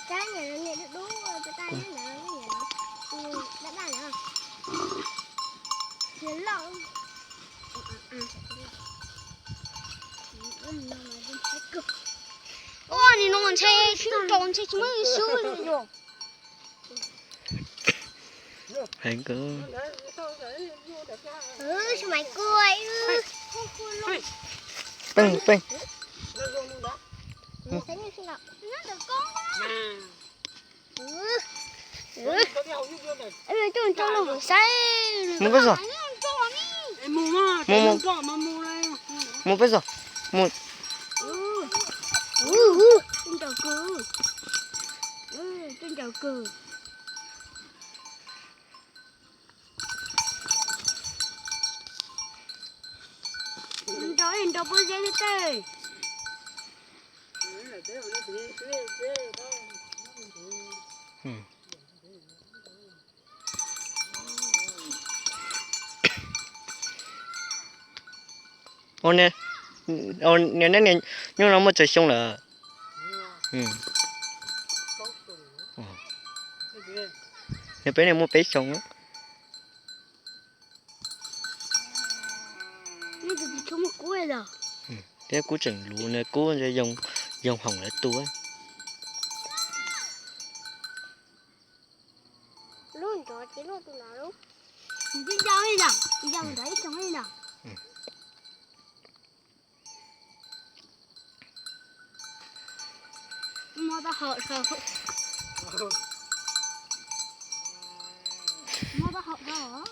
Kab niam no niam dub dub, kab kab niam no niam no, dab dab no. Niam loj. Ua nim no mas ntshe sib nraus ntshe tsis muaj ib xub li yom. Heev kawg. Sib mais kua. Peeg peeg. Coj nrau los saib. Mus peb zos. Mus, mus. Mus peb zos. Mus. Coj nrau kawg. Coj nrau kawg. Nrau, nrau pob zeb thiab tej. Ua, niag neb niag nyuj no muaj tsawg xyoo lawm? Niag peb niag muaj peb xyoo. Thiab kub tseem luv na, kub yoo hoom lawv tua. Lub nrov ces luaj tus no lub. Twb yau li na, yau nrov ib xyoo li na. Mob taub hau dhau. Mob taub hau dhau.